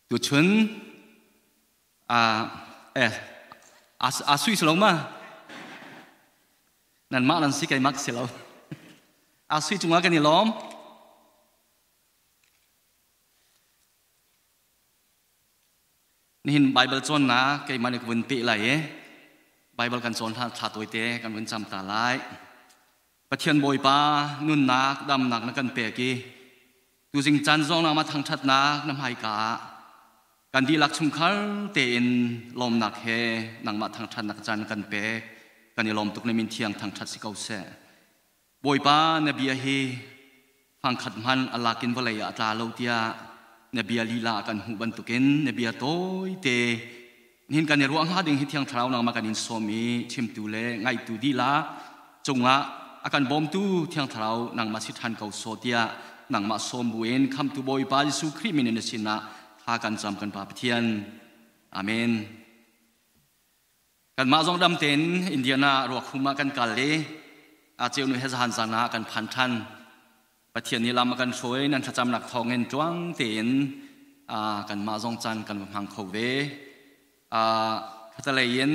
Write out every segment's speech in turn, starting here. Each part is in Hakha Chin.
Tuchun eh a sui si lo ma? Nanmah nan si keimah ka si lo. A sui cungah kan i lawm. Nihin Bible cawnnak keimah nih ka vun peh lai i Bible kan cawn hlan thla tawite kan vun cam ta lai. Pathian Bawipa nunnak damnak na kan pek i tuzing caan zong nangmah thangṭhatnak na hmaika ah kan dihlak chungkhar tein lawmnak he nangmah thangṭhatnak caan kan pek. Kan i lawm tuk na min thiang thangṭhat si ko seh. Bawipa na bia hi fangkhat hmanh a lakin vawlei ah a tla lo tiah na bia lila ah kan hmuh bantukin na bia tawite nihin kan i ruah hnga ding hi Thiang Thlarau nangmah kan in sawm i chimtu le ngaitu dihlak cungah a kan bawmtu Thiang Thlarau nangmah si ṭhan ko sawh tiah nangmah sawm buin Khamhtu Bawipa Jesuh Khrih min in na sinah thla kan cam kan Pa Pathian. Amen. Kanmah zong dam tein Indiana ruakhum ah kan kal i a ceu nu he zahan zan ah kan phan ṭhan. Pathian nih lam a kan hruai nan thlacamnak thawngin tluang tein kanmah zong caan kan va hmang kho ve. Khatalei in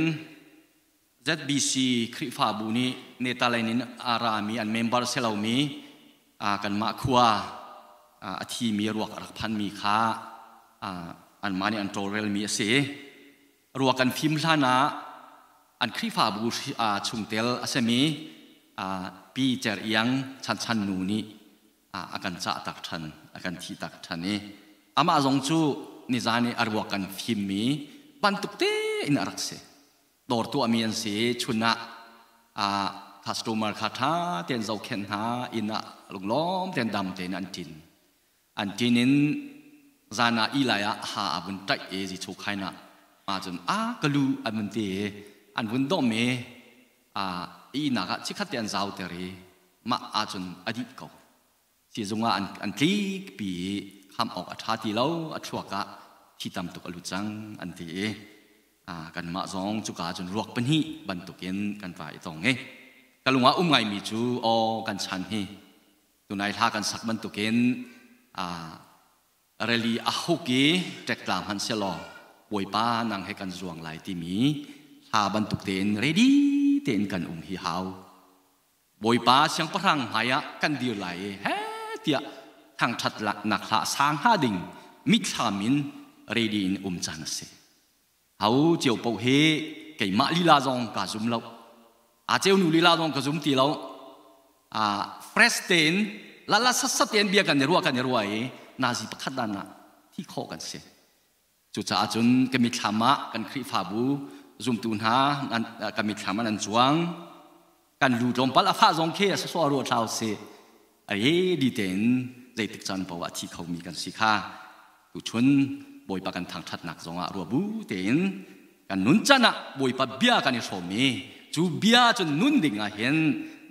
ZBC Khrihfabu nih Netherlands in a rami an member si lomi kanmah khua a thimi ruak a rak phanmi kha anmah nih an tawlrelmi a si. Rua kan fim hlan ah an Khrihfabu chungtel a simi Pi Cer Iang Chanchan nu nih a kan cah tak ṭhan, a kan thih tak ṭhan i amah zong cu nizan i a ruak kan fimmi bantuk tein a rak si. Dawr tuahmi an si i chun ah customer kha ṭha tein zohkhenh hna, inn ah lunglawm tein dam tein an ṭin. An ṭin in zan ah ih lai ah ha a vun ṭaih i zichu khain ah ma cun a ka lu an vun ti i an vun dawm i a ihnak ah chikkhat te an zauter i mah ahcun a dih ko. Sizung ah an tlik pi i khamh awk a ṭha ti lo, a thluak ah thi tam tuk a lut cang an ti i kanmah zong cuka cun ruak pahnih bantukin kan va i tong i ka lung ah um ngaimi cu aw kan chan hi Tunai hla kan sak bantukin rally a huk i ṭektla hmanh selaw Bawipa nang he kan zuang lai timi hla bantuk tein ready tein kan um hi hau. Bawipa siangpahrang hmai ah kan dir lai i he tiah thangṭhat nak hla sang hnga ding mitthlam in ready in um caan a si. Ho cio paoh hi keimah lila zong kaa zum lo. A ceu nu lila zong ka zum ti lo. Fresh tein lala sat tein bia kan i ruah kan i ruah i nazi pakhat dan ah thi khawh kan si. Cucaah cun ka mithlam ah kan Khrihfabu zumtu hna ka mithlam ah nan cuang. Kan lu tlawmpal a fah zong khi a sawsawh ruah thlau si. Ai di tein zeitik caan paoh ah thi khomi kan si kha tuchun Bawipa kan thangṭhatnak zongah rua bu tein kan nun can ah Bawipa bia kan i hrawm i cu bia cun nun ding ah hin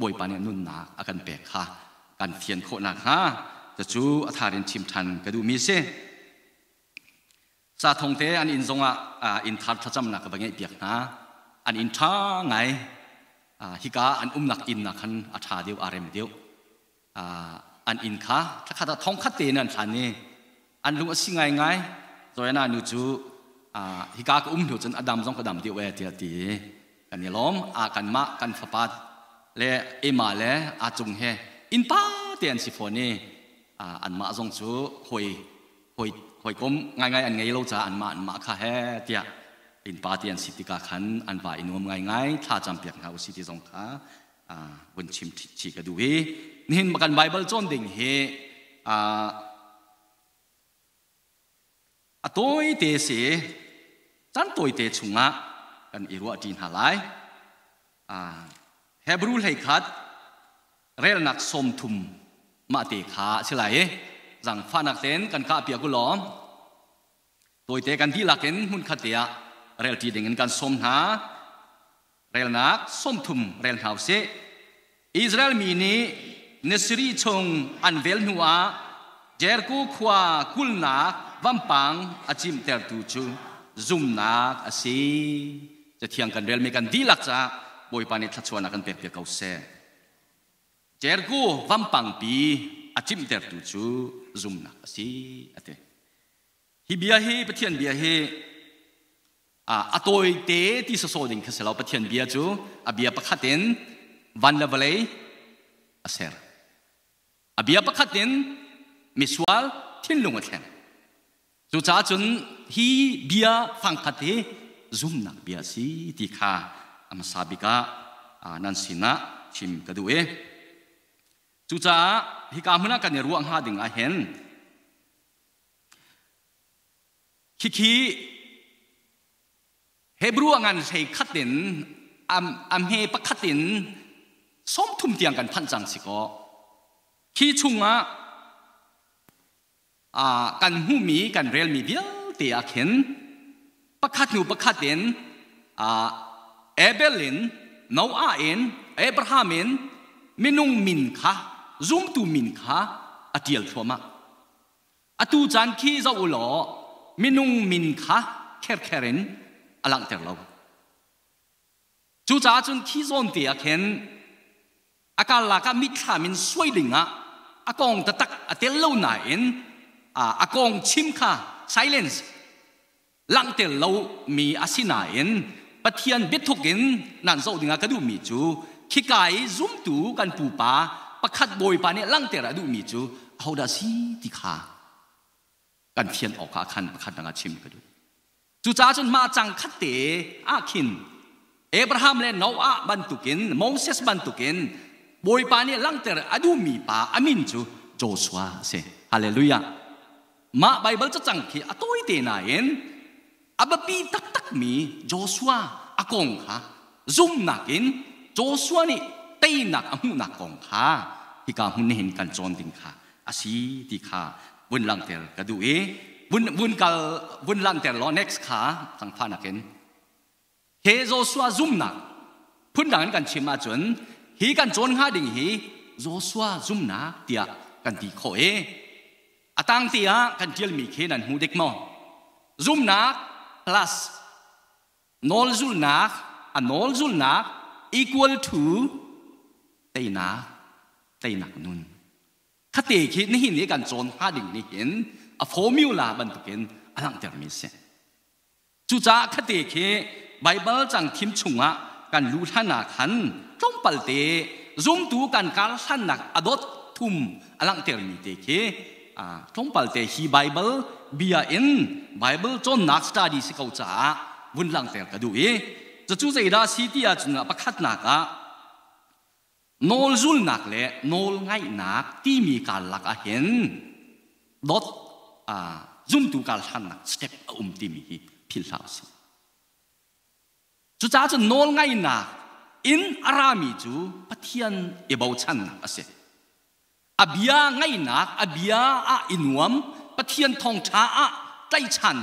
Bawipa nih nunnak a kan pek kha kan fian khawh nakhnga cucu a thar in chim ṭhan ka duhmi si. Sa thong te an inn zongah inn thar thlacamnak ka va ngeihpiak hna. An inn ṭha ngai. Hika an umnak inn nak khan a ṭha deuh, aa rem deuh. An inn kha thlakhat ah thong khat tein an hlan i an lung a si ngaingai. Joanna nu cu hika ka um hnu cun a dam zong ka dam deuh ee tiah ti i kan i lawm. A kanmah kan fapa le Emma le a cung he innpa te an si fawn i anmah zong cu hawi hawikom ngaingai an ngei lo caah anmah anmah kha he tiah innpa ti an si tikah khan an va i nuam ngaingai thla campiak hna usih ti zong kha vun chim chih ka duh i nihin kan Bible cawn ding hi a tawite si caan tawite chungah kan i ruah ṭi hna lai. Hebrew 11 relnak 30 mah te kha a si lai i zangfahnak tein kan kah piak u law tawite kan dihlak in hmunkhat te ah relṭi ding in kan sawm hna. Relnak 30 rel hna usih. Israel mi nih Nisri chung an vel hnu ah Jericho khua kulhnak vampang a cimhtertu cu zumnak a si. Cathiang kan relmi kan dihlak caah Bawipa nih thluachuahnak kan pekpiak ko seh. Jericho vampangpi a cimhtertu cu zumnak a si, a ti. Hi bia hi Pathian bia hi a tawite ti sawsawh ding kha si lo. Pathian bia cu a bia pakhat in van le vawlei a ser. A bia pakhat in misual thinlung a thleng. Cucaah cun hi bia fangkhat hi zumnak bia a si ti kha a hmasa bik ah nan sinah chim ka duh i cucaah hika hmun ah kan i ruah hnga ding ah hin khikhi Hebrew a ngan hlei khat in a hme pakhat in 30 tiang kan phanh cang si kaw khi chungah kan hmuhmi kan relmi vialte ah khin pakhat hnu pakhat in Abel in Noah in Abraham in minung min kha zumtu min kha a ṭial thluahmah. Atu caan khi zoh u law minung min kha kherkher in a langhter lo. Cucaah cun khi zawn te ah khin a karlak ah mitthlam in suai ding ah a kong taktak a tel lo nain a kong chim kha silence langhter lo mi a si nain Pathian biathuk in nan zoh dingah ka duhmi cu khika i zumtu kan pupa pakhat Bawipa nih langhter a duhmi cu ahodah si ti kha kan fian awk ah khan pakhat dang ah chim ka duh. Cucaah cun mah cang khat te ah khin Abraham le Noah bantukin Moses bantukin Bawipa nih langhter a duhmi pa a min cu Joshua a si. Hallelujah. Mah Baibal cacang khi a tawite nain a biapi taktakmi Joshua a kong kha zumhnak in Joshua nih teinak a hmuhnak kong kha hika hmun hin kan cawn ding kha a si ti kha vun langhter ka duh i vun vun kal vun langhter law next kha zangfahnak in He Joshua zumnak phundang in kan chim ahcun hi kan cawn hnga ding hi Joshua zumnak tiah kan ti khawh i a tang te ah kan ṭialmi khi nan hmu dik maw? Zumnak plus nawlzulnak a nawlzulnak equal to teinak teinak nun. Khate khi nihin i kan cawn hnga ding nih hin a formula bantukin a langhtermi a si. Cucaah khate khi Baibal cang thim chungah kan luh hlan ah khan tlawmpal te zumtu kan kar hlannak a dot thum a langhtermi te khi tlawmpal te hi Baibal bia in Baibal cawnnak study si ko caah vun langhter ka duh i cucu zeidah si ti ahcun pakhatnak ah nawlzulnak le nawlngaihnak timi karlak ah hin dot zumtu karhlannak step a um timi hi philh hlah usih. Cucaah cun nawlngaihnak in a rami cu Pathian i bochannak a si. A bia ngaihnak, a bia ah i nuam, Pathian thawngṭha ah tlaihchan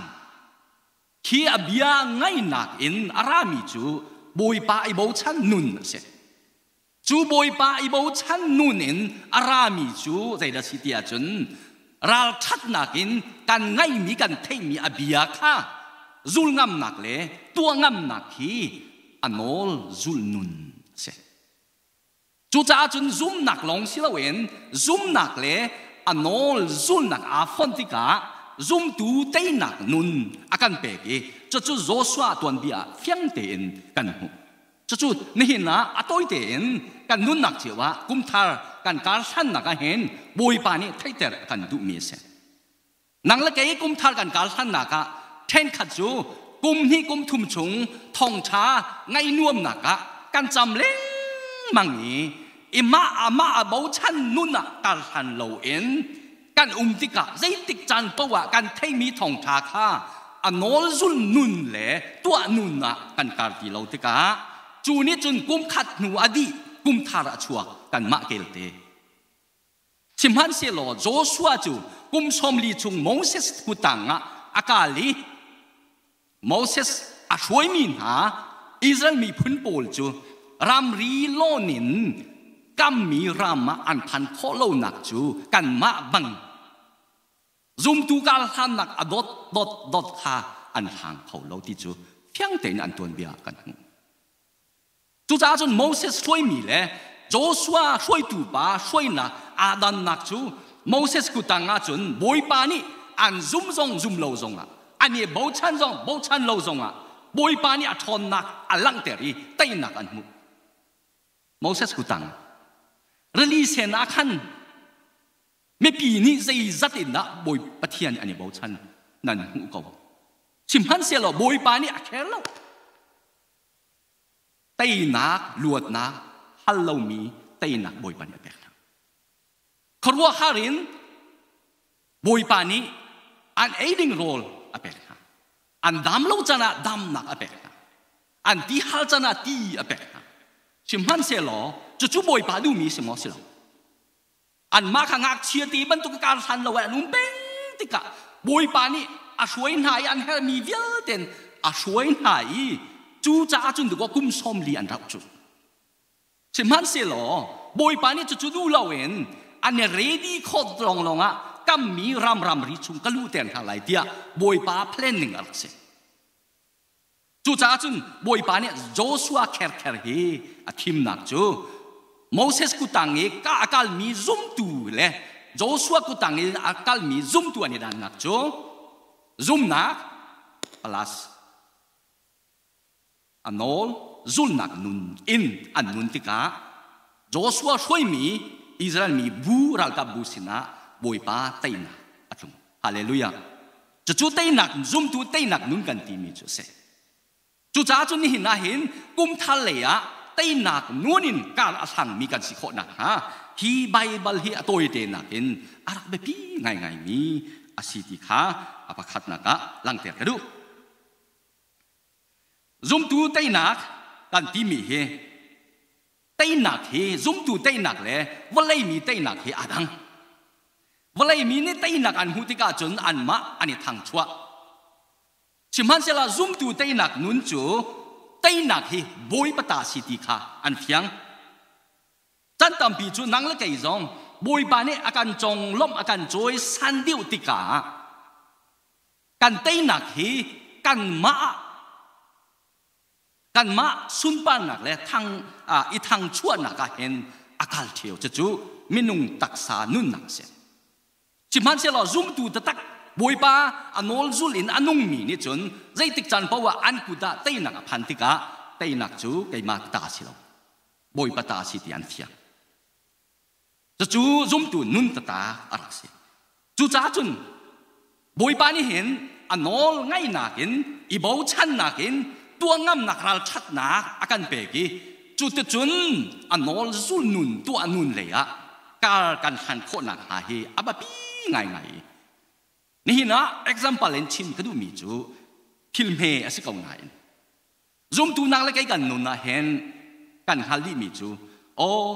Khi a bia ngaihnak in a rami cu Bawipa i bochan nun a si. Cu Bawipa i bochan nun in a rami cu zeidah si ti ahcun ralṭhatnak in kan ngaihmi kan theihmi a bia kha zul ngamnak le tuah ngamnak hi a nawl zul nun a si. Cucaah cun zumnak lawng si loin zumnak le a nawl zulnak aa fonh tikah zumtu teinak nun a kan pek i cucu Joshua tuanbia ah fiang tein kan hmuh. Cucu nihin ah a tawi tein kan nunnak cio ah kumthar kan kar hlannak ah hin Bawipa nih theihter a kan duhmi a si. Nang le kei kumthar kan kal hlannak ah ṭhenkhat cu kum hnih kum thum chung thawngṭha ngaih nuamnak ah kan cam lengmang i i mah amah a bochan nun ah kal hlan loin kan um tikah zeitik caan paoh ah kan theimi thawngṭha kha a nawlzul nun le tuah nun ah kan kar ti lo tikah cu nih cun kum khat hnu a dih kum thar a chuak kanmah kelte. Sihmanhsehlaw Joshua cu kum 40 chung Moses kutang ah a kal i Moses a hruaimi hna Israel miphun pawl cu ramri lawn in kammi ram ah an phan khawh lonak cu kanmah bang zumtu kar hlannak a dot dot dot kha an hlang kho lo ti cu fiang tein an tuanbia kan hmuh. Cucaah cun Moses hruaimi le Joshua hruaitu pa hruainak aa dannak cu Moses kuttang ah cun Bawipa nih An zum zong zum lo zongah, an i bochan zong bochan lo zongah Bawipa nih a ṭhawnnak a langhter i teinak an hmuh. Moses kutang rili sen ah khan mipi nih zeizat in dah Bawi Pathian an i bochan nan hmuh ko. Sihmanhsehlaw Bawipa nih a kher lo. Teinak luatnak hal lomi teinak Bawipa nih a pek hna. Khuaruahhar in Bawipa nih an ei ding rawl a pek hna. An dam lo can ah damnak a pek hna. An ti hal can ah ti a pek hna. Sihmanhsehlaw cucu Bawipa duhmi si maw si lo? Anmah kha ngakchia ti bantuk kar hlan lo an um peng tikah Bawipa nih a hruai hna i an herhmi vialte a hruai hna i cu caah cun dukaw kum 40 an rauh cu. Sihmanhsehlaw Bawipa nih cucu duh loin an i ready khawt lawnglawng ah kammi ram ramri chung ka luhter hna lai tiah Bawipa planning a rak si. Cucaah cun Bawipa nih Joshua kherkher hi a thimnak cu Moses kutang i ka a kalmi zumtu le Joshua kutang i a kalmi zumtu an i dannak cu zumnak plus a nawl zulnak nun in an nun tikah Joshua hruaimi Israel mi bu ralkap bu sinah Bawipa teinak a tlung. Hallelujah. Cucu teinak zumtu teinak nun kan timi cu a si. Cucaah cun nihin ah hin kum thar lei ah teinak nun in kar a hlangmi kan si khawh nakhnga hi Baibal hi a tawite nakin a rak biapi ngaingaimi a si ti kha a pakhatnak ah langhter ka duh. Zumtu teinak kan timi hi teinak hi zumtu teinak le vawlei mi teinak hi aa dang. Vawlei mi nih teinak an hmuh tikah cun anmah an i thangchuah. Sihmanhsehlaw zumtu teinak nun cu teinak hi Bawipa ta si ti kha an fiang. Can tampi cu nang le kei zong Bawipa nih a kan conglawmh a kan cawi san deuh tikah kan teinak hi kanmah kanmah sunparnak le thang i thangchuahnak ah hin a kal ṭheo. Cucu minung taksa nunnak a si. Sihmanhsehlaw zumtu taktak Bawipa a nawl zul in a nungmi nih cun zeitik caan paoh ah an kut ah teinak a phan tikah teinak cu keimah ta si lo, Bawipa ta si ti an fiang. Cucu zumtu nun taktak a rak si. Cucaah cun Bawipa nih hin a nawl ngaihnak in i bochannak in tuah ngamnak ralṭhatnak a kan pek i cuticun a nawl zul nun tuah nun lei ah kar kan hlan khawhnak hnga hi a biapi ngaingai. Nihin ah example in chim ka duhmi cu thil hme a si ko nain zumtu nak le kei kan nun ah hin kan hngal dihmi cu aw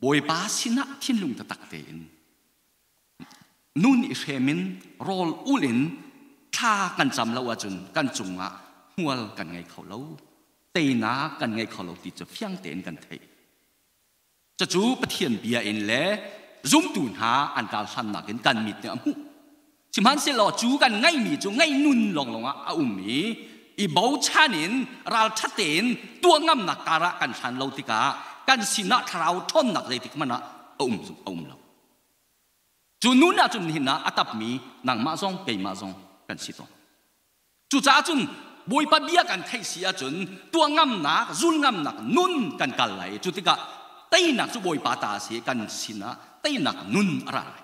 Bawipa sinah thinlung taktak tein nun i hrem in rawl ul in thla kan cam lo ahcun kan cungah hmual kan ngei kho lo, teinak kan ngei kho lo ti cu fiang tein kan theih. Cucu Pathian bia in le zumtu hna an kal hlannak in kan mit nih a hmuh. Sihmanhsehlaw cu kan ngeihmi cu ngeih nun lawnglawng ah a um i i bochan in ralṭhat tein tuah ngamnak karah kan hlan lo tikah kan sinah thlarau ṭhawnnak zeitik hmanh ah a um a um lo. Cu nun ahcun nihin ah a tapmi nangmah zong keimah zong kan si tawn. Cucaah cun Bawipa bia kan theih si ahcun tuah ngamnak, zul ngamnak nun kan kal lai. Cu tikah teinak cu Bawipa ta a si kan sinah teinak nun a ra lai.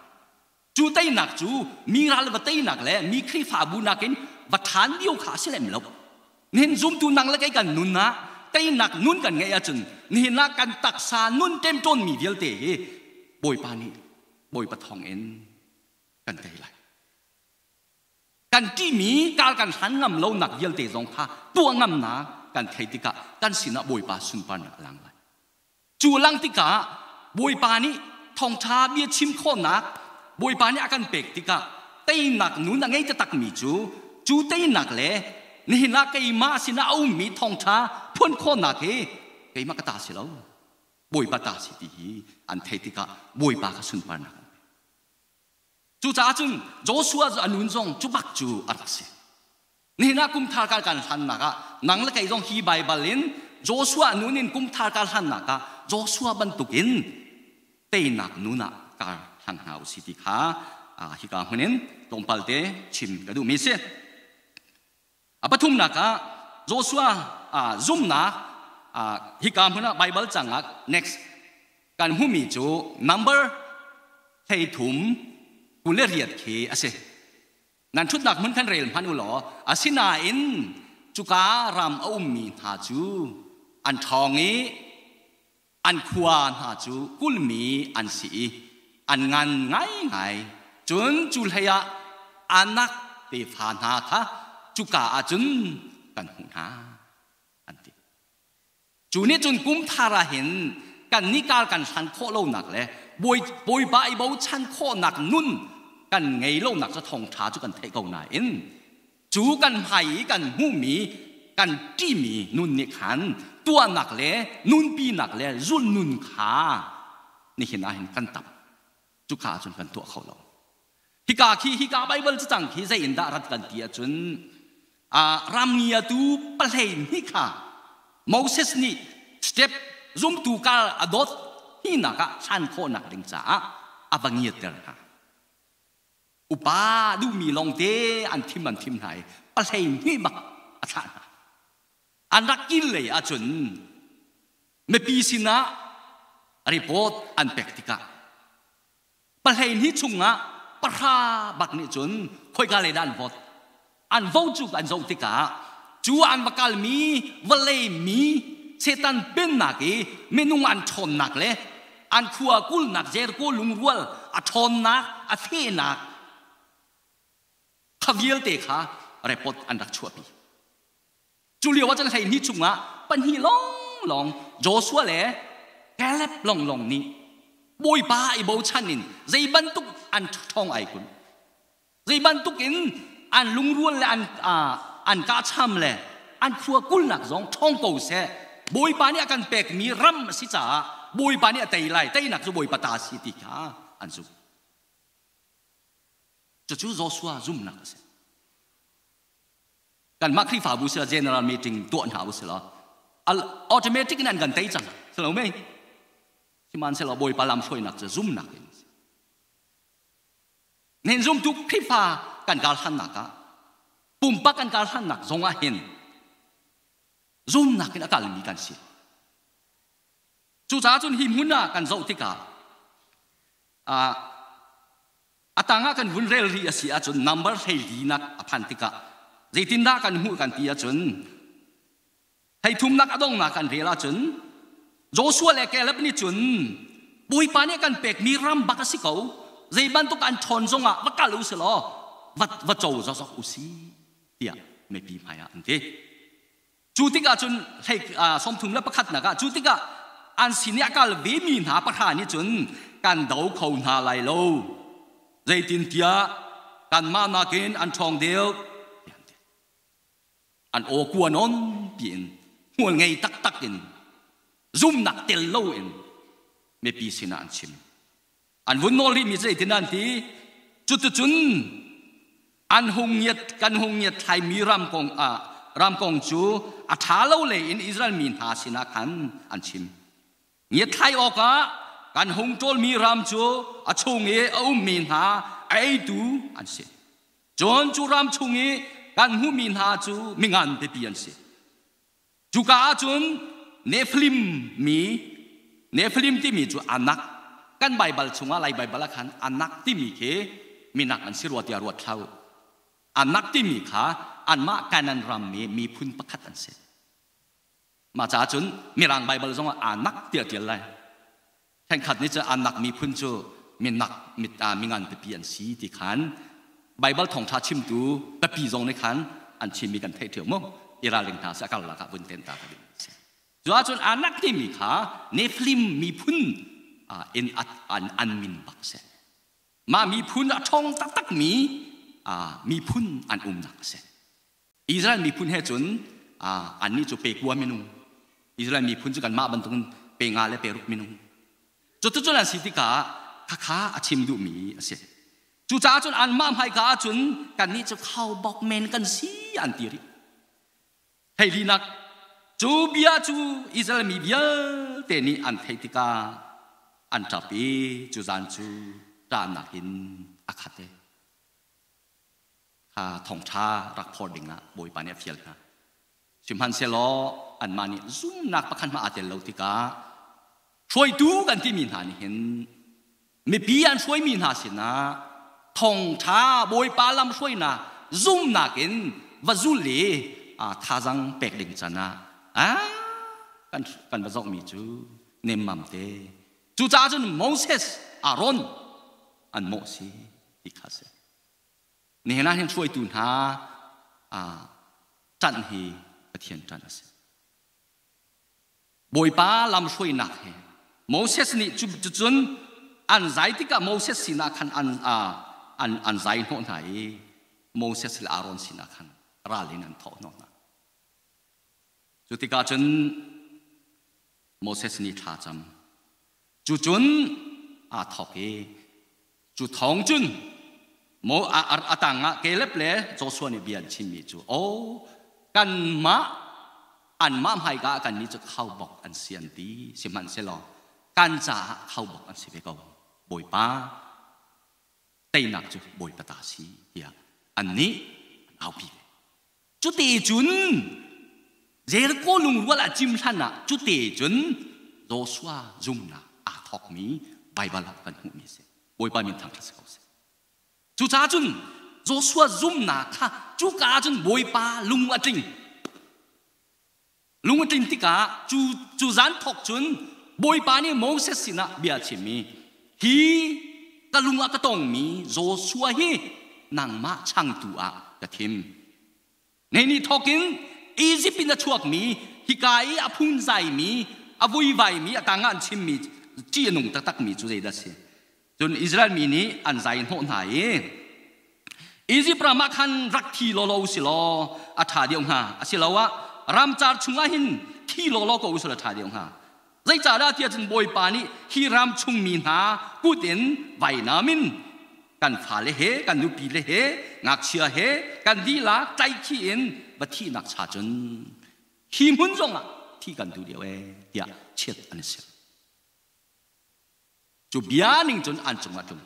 Cu teinak cu mi ral va teinak le mi Khrihfabu nakin va ṭhan lio kha a si lem lo. Nihin zumtu nang le kei kan nun ah teinak nun kan ngeih ahcun nihin ah kan taksa nun ṭemṭawnmi vialte hi Bawipa nih Bawipa thawngin kan tei lai. Kan ṭihmi kar kan hlan ngam lonak vialte zong kha tuah ngamnak kan thei tikah kan sinah Bawipa sunparnak a lang lai. Cu a lang tikah Bawipa nih thawngṭha bia chim khawhnak Bawipa nih a kan pek tikah teinak nun a ngei taktakmi cu cu teinak le nihin ah keimah sinah a ummi thawngṭha phuan khawhnak hi keimah ka ta si lo, Bawipa ta si ti hi an theih tikah Bawipa kha sunparnak an pek. Cucaah cun Joshua cu a nun zong cu bak cu a rak si. Nihin ah kumthar kal kan hlannak ah nang le kei zong hi Baibal in Joshua nun in kumthar kal hlannak ah Joshua bantukin teinak nun ah kar hlang hna u si ti kha Hika hmun in tlawmpal te chim ka duhmi si. A pathumnak ah Joshua zumnak hika hmun ah Bible cang ah next kan hmuhmi cu number 33 28 khi a si. Nan ṭhutnak hmun khan rel hmanh u law asinain cuka ram a ummi hna cu an ṭhawng i an khua hna cu kulhmi an si i an ngan ngaingai. Cun cu hleiah Anak tefa hna kha cuka ah cun kan hmuh hna, an ti. Cu nih cun kum thar ah hin kan nih kar kan hlan khawh lonak le Bawipa i bochan khawhnak nun kan ngei lonak cu thawngṭha cu kan theih ko nain cu kan hmai i kan hmuhmi kan ṭihmi nun nih khan tuahnak le nunpinak le zulh kha nihin ah hin kan tam. Cuka ah cun kan tuah kho lo. Hika khi hika Bible cacang khi zei in dah rat kan ti ahcun ramngiatu pahlei hnih kha Moses nih step zumtu kar a dawt hinak ah hlan khawhnak ding caah a va ngiatter hna. Upa duhmi lawngte an thim an thim hna i pahlei hnih bak a thlah hna. An rak kil lei ahcun mipi sinah report an pek tikah 12 chungah 10 bak nih cun khoika lei dah an vote an vote cu an zoh tikah cu an va kalmi vawlei mi Satan pennak i minung an ṭhawnnak le an khua kulnak Jericho lungrual a ṭhawnnak a fehnak kha vialte kha report an rak chuahpi. Cu lio ah cun 12 chungah pahnih lawnglawng Joshua le Caleb lawnglawng nih Bawipa i bochan in zei bantuk an ṭhawng ai kun, zei bantuk in an lungrual le an an kahcham le an khua kulnak zong ṭhawng ko seh, Bawipa nih a kan pekmi ram a si caah Bawipa nih a tei lai, teinak cu Bawipa ta a si ti kha an zumh. Cucu Joshua zumhnak a si. Kanmah Khrihfabu sila general meeting tuah hna u sila automatic in an kan tei cang silo mei? Sihmanhsehlaw Bawipa lam hruainak cu zumnak in nen zumtu Khrihfa kan kar hlannak ah pumpak kan kar hlannak zong ah hin zumnak in a kalmi kan si. Cucaah cun hi hmun ah kan zoh tikah a tangah kan vun rel rih a si ahcun number 14 nak a phan tikah zeitindah kan hmuh kan ti ahcun 33nak a dongnak kan rel ahcun Joshua le Caleb nih cun Bawipa nih kan pekmi ram bak a si ko, zei bantuk an ṭhawn zongah va kal u si law va va co zokzok u si tiah mipi hmaiah an ti. Cu tikah cun hlei 31nak ah cu tikah an sin i a kal vemi hna pahra nih cun kan do kho hna lai lo, zeitintiah kanmah nakin an ṭhawng deuh. An aw kua nawn piin hmual ngei taktak in zumnak tel loin mipi sinah an chim. An vun nawl rihmi cu zeitin an ti? Cuticun an hung ngiat kan hung ngiat thlaimi ram kong ah ram kong cu a ṭha lo lei in Israel mi hna sinah khan an chim. Ngiatthlai awkah kan hung ṭawlmi ram cu a chung i a ummi hna a eitu an si. Cun cu ram chung i kan hmuhmi hna cu mingan pipi an si. Cuka ah cun Nephilim mi, Nephilim timi cu Anak, kan Baibal chungah Lai Baibal ah khan Anak timi khi minak an si rua tiah ruat hlah u. Anak timi kha anmah Canaan ram mi miphun pakhat an si. Mah caah cun Mirang Baibal zongah Anak tiah ṭial lai. Thenkhat nih cun Anak miphun cu minak mit mingan pipi an si ti khan Baibal thawngṭha chimtu pipi zong nih khan an chimmi kan theih ṭheo mu. I ralring hna seh, a karlak ah vun ten ta ka ding si. Cu ahcun Anak timi kha Nephilim miphun in an min bak si. Mah miphun a ṭhawng taktakmi miphun an umnak a si. Israel miphun he cun annih cu pe kua minung, Israel miphun cu kanmah bantukin pe nga le pe ruk minung. Cuticun an si tikah khakha a chim duhmi a si. Cucaah cun anmah hmaika ah cun kannih cu khaubawk men kan si an ti rih. Theilinak cu bia cu Israel mi vialte nih an theih tikah an ṭap i cu zan cu ṭahnak in a khat e. Kha thawngṭha rak phor dingah Bawipa nih a fial hna. Sihmanhsehlaw anmah nih zumnak pakhat hmah aa tel lo tikah hruaitu kan timi hna nih hin mipi an hruaimi hna sinah thawngṭha Bawipa lam hruainak zumnak in va zul i thazang pek ding can ah kan va zohmi cu nemmam te. Cucaah cun Moses, Aaron an mawh si ti kha si. Nihin ah hin hruaitu hna ṭanh hi Pathian ṭanh a si. Bawipa lamhruainak he Moses nih cucun an zai tikah Moses sinah khan an, an, an zai hnawh hna i Moses le Aaron sinah khan ral in an thawh hnawh hna. Cu tikah cun Moses nih thla cam. Cucun aa thawk i cu thawng cun mo a tangah Caleb le Joshua nih bia an chimmi cu o kanmah anmah hmaika ah kannih cu khaubawk an si an ti sihmanhsehlaw kan caah khaubawk an si ve ko Bawipa teinak cu Bawipa ta si tiah annih an aupi ve. Cute cun Jericho lungrual a cim hlan ah cute cun Joshua zumnak aa thawkmi Baibal ah kan hmuhmi a si. Bawipa min thangṭhat si ko seh. Cucaah cun Joshua zumnak kha cuka ah cun Bawipa lung a tling. Lung a tlin tikah cu cu zan thawk cun Bawipa nih Moses sinah bia a chim i hi ka lung ah ka tongmi Joshua hi nangmah changtu ah ka thim. Nei ni thawk in Izipt in a chuakmi hika i a phunzaimi a vuivaimi a tangah an chimmi ṭih a nung taktakmi cu zeidah a si? Cun Israel mi nih an zai hnawh hna i Izipt ram ah khan rak thi lawlaw u si law a ṭha deuh hnga. Asiloah ramcar chungah hin thi lawlaw ko u sih law a ṭha deuh hnga. Zeicahdah tiah cun Bawipa nih hi ram chung mi hna kut in vainam in kan fale he kan nupile he ngakchia he kan dihlak tlaihkhih in va thihnak cha cun hi hmun zongah thi kan duh deuh ee tiah chiat an i ser. Cu bia ning cun an cungah tlung.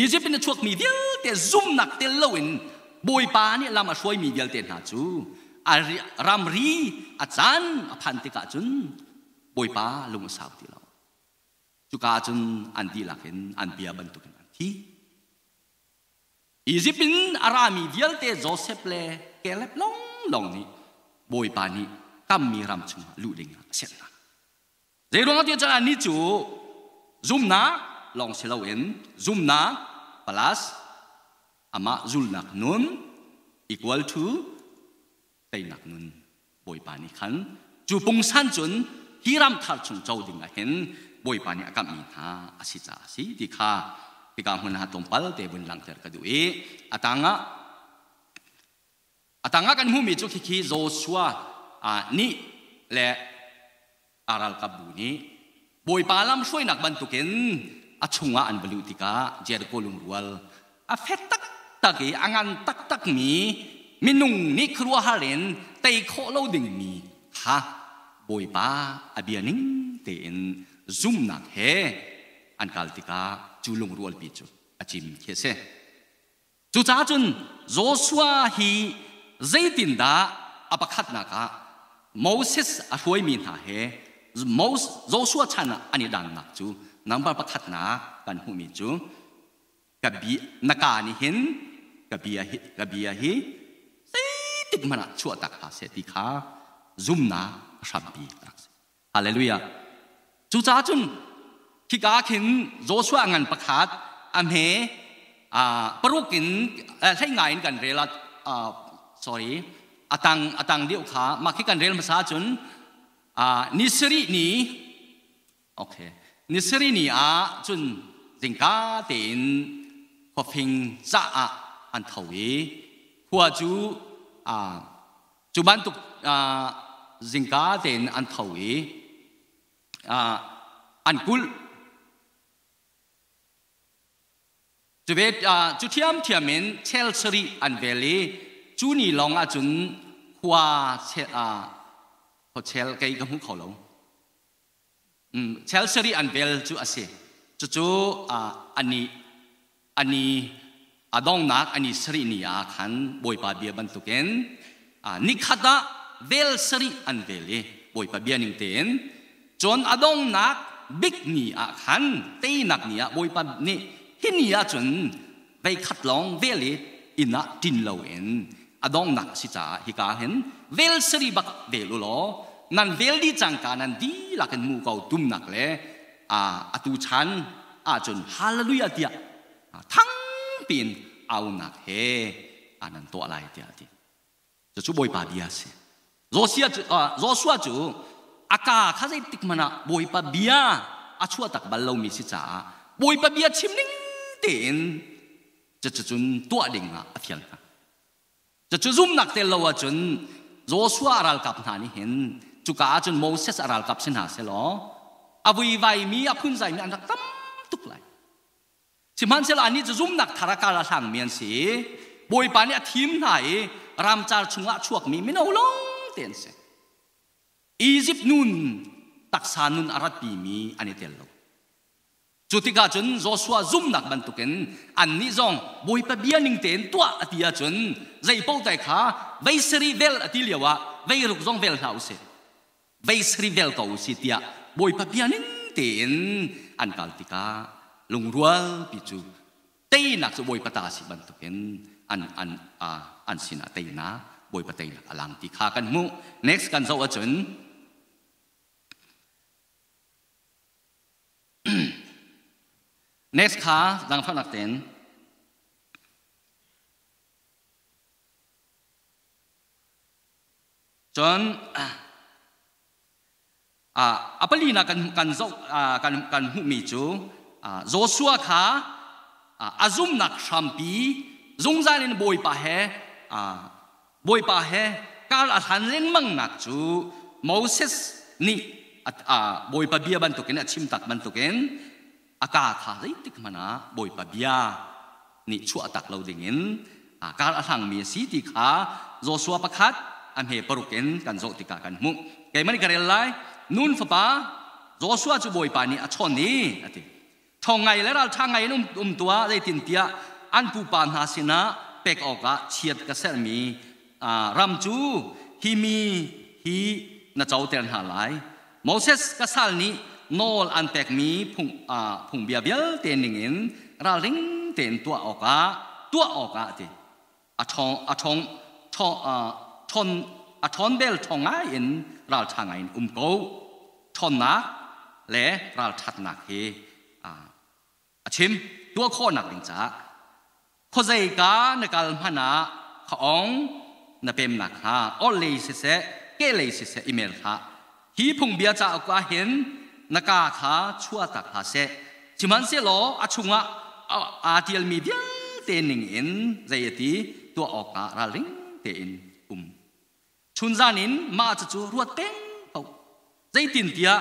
Izipt in a chuakmi vialte zumnak tel loin Bawipa nih lam a hruaimi vialte hna cu a ramri a caan a phan tikah cun Bawipa lung a sau ti lo. Cuka ah cun an dihlak in an bia bantukin an thi. Izipt in a rami vialte Josef le Caleb lawnglawng nih Bawipa nih kammi ram chungah luh dingah a sianh hna. Zeiruangah tiah cun annih cu zumnak lawng si loin zumnak plus amah zulnak nun equal to teinak nun Bawipa nih khan cu pungsan cun hi ram thar chung co ding ah hin Bawipa nih a kamhmi hna a si caah a si ti kha hika hmun ah tlawmpal te vun langhter ka duh i a tangah A tangah kan hmuhmi cu khikhi Joshua nih le a ralkapbu nih Bawipa lamhruainak bantukin a chungah an va luh tikah Jericho lungrual a fet taktak i a ngan taktakmi minung nih khuaruahhar in tei khawh lo dingmi kha Bawipa a bia ning tein zumnak he an kal tikah cu lungrualpi cu a cim khi a si. Cucaah cun Joshua hi zeitindah a pakhatnak ah Moses a hruaimi hna he Joshua chan ah an i dannak cu number pakhatnak kan hmuhmi cu ka bia na ka nih hin ka bia hi ka bia hi zeitik hmanh ah chuahtak hlah seh ti kha zumnak a hrampi a rak si. Hallelujah. Cucaah cun khika khin Joshua ngan pakhat a hme paruk in hlei ngai in kan rel sorry atang atang deuh kha mah khi kan rel hmasa cun ni sarih ni okay ni sarih ni ah cun zingka tein khuafing ca ah an tho i khua cu Cu bantuk zingka tein an tho i an kulh. Cu ve cu ṭhiamṭhiam in chel sarih an vel i cu ni lawng ah cun khua khuachel kei ka hmu kho lo. Chel sarih an vel cu a si. Cucu anih. Ani a dongnak ani sarih ni ah khan Bawipa bia bantukin nikhat ah vel sarih an vel i Bawipa bia ning tein cun a dongnak bik ni ah khan teinak ni ah Bawipa nih hi ni ah cun veikhat lawng vel i inn ah ṭin loin a dongnak a si caah hika hin vel sarih bak vel u law nan vel dih cangka nan dihlak in mu ko tumnak le atu chan ahcun hallelujah tiah thang piin aunak he nan tuah lai tiah a ti. Cucu Bawipa bia a si. Joshua cu a ka kha zeitik hmanh ah Bawipa bia a chuah tak bal lomi si caah Bawipa bia chim ning tein cucun tuah ding ah a fial hna. Cucu zumhnak tel lo ahcun Joshua a ralkap hna nih hin cuka ahcun Moses a ralkap si hna selaw a vuivaimi a phunzaimi an rak tam tuk lai. Sihmanhsehlaw annih cu zumhnak thar a kar a hlangmi an si i Bawipa nih a thim hna i ramcar chungah a chuakmi mino lawng te an si. Izipt nun taksa nun a ratpimi an i tel lo. Cu tikah cun Joshua zumhnak bantukin annih zong Bawipa bia ning tein tuah a ti ahcun zei paoh tai kha vei sarih vel a ti lioah vei ruk zong vel hlah usih. Vei sarih vel ko usih tiah Bawipa bia ning tein an kal tikah lungrualpi cu teinak cu Bawipa ta a si bantukin an an an sinah teinak Bawipa teinak a lang ti kha kan hmuh. Next kan zoh ahcun Next kha zaangfahnak tein cun a palina kan kan zoh kan kan hmuhmi cu Joshua kha a zumnak hrampi zungzal in Bawipa he Bawipa he kar a hlan lengmangnak cu Moses nih Bawipa bia bantukin a chim tak bantukin a kaa kha zeitik hmanh ah Bawipa bia nih chuah tak lo dingin kar a hlangmi a si ti kha Joshua pakhat a hme paruk in kan zoh tikah kan hmuh. Keimah nih ka rel lai. Nun fapa Joshua cu Bawipa nih a chawn i a ti. Ṭhawng ngai le ralṭha ngai in um tuah, zeitintiah an pupa hna sinah pek awkah chiat ka serhmi ram cu hi mi hi na coter hna lai. Moses ka sal nih nawl an pekmi phungbia vialte ningin ralring tein tuah awkah tuah awkah ti a ṭhawng a ṭhawng ṭhawn a ṭhawn bel ṭhawng ngai in ralṭha ngai in um ko. Ṭhawnnak le ralṭhatnak hi a chim tuah khawhnak ding caah khuazeika na kal hmanh ah khaong na pemnak hnga orhlei siseh kehlei siseh i mer hlah. Hi phungbia cauk ah hin na kaa kha chuahtak hlah seh. Sihmanhsehlaw a chungah aa ṭialmi vialte ningin zei a ti tuah awkah ralring tein um. Chunzan in mah cucu ruat peng ko. Zeitintiah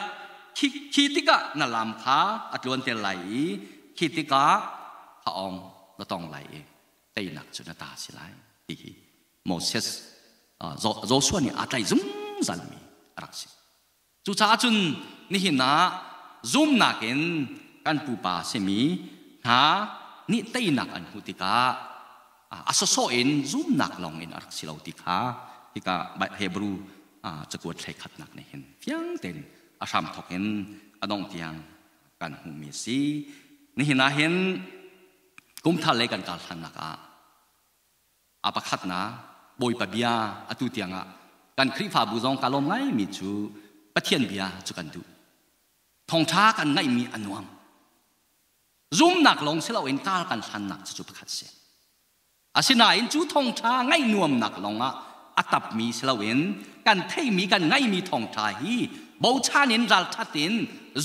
khi, khi tikah na lam kha a tluanter lai i khi tikah kha ong na tong lai i teinak cu na ta si lai ti hi Moses Joshua nih aa tlaih zungzalmi a rak si. Cucaah cun nihin ah zumnak in kan pupa simi hna nih teinak an hmuh tikah a sawsawh in zumnak lawng in a rak si lo ti kha hika Hebrew cakuat hleikhatnak nih hin fiang tein a hramthawk in a dongh tiang kan hmuhmi a si. Nihin ah hin kumthar lei kan kal hlannak ah A pakhatnak, Bawipa bia atu tiangah kan Khrihfabu zong ka lawm ngaimi cu Pathian bia cu kan duh. Thawngṭha kan ngaihmi a nuam. Zumnak lawng si loin kar kan hlannak cucu pakhat si. Asinain cu thawngṭha ngaih nuamnak lawngah a tapmi si loin kan theihmi kan ngaihmi thawngṭha hi bochan in ralṭhat in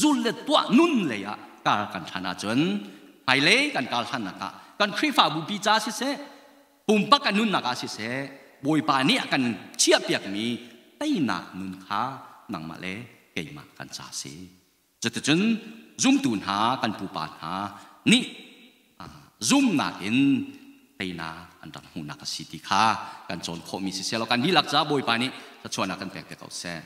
zul le tuah nun lei ah kar kan hlan ahcun hmailei kan kar hlannak ah kan Khrihfabu pi ca siseh pumpak kan nunnak ah siseh Bawipa nih a kan chiahpiakmi teinak nun kha nangmah le keimah kan ca si. Cuticun zumtu hna kan pupa hna nih zumnak in teinak an rak hmuhnak a si ti kha kan cawn khawhmi siseh law kan dihlak caah Bawipa nih thluachuahnak kan pek te ko seh.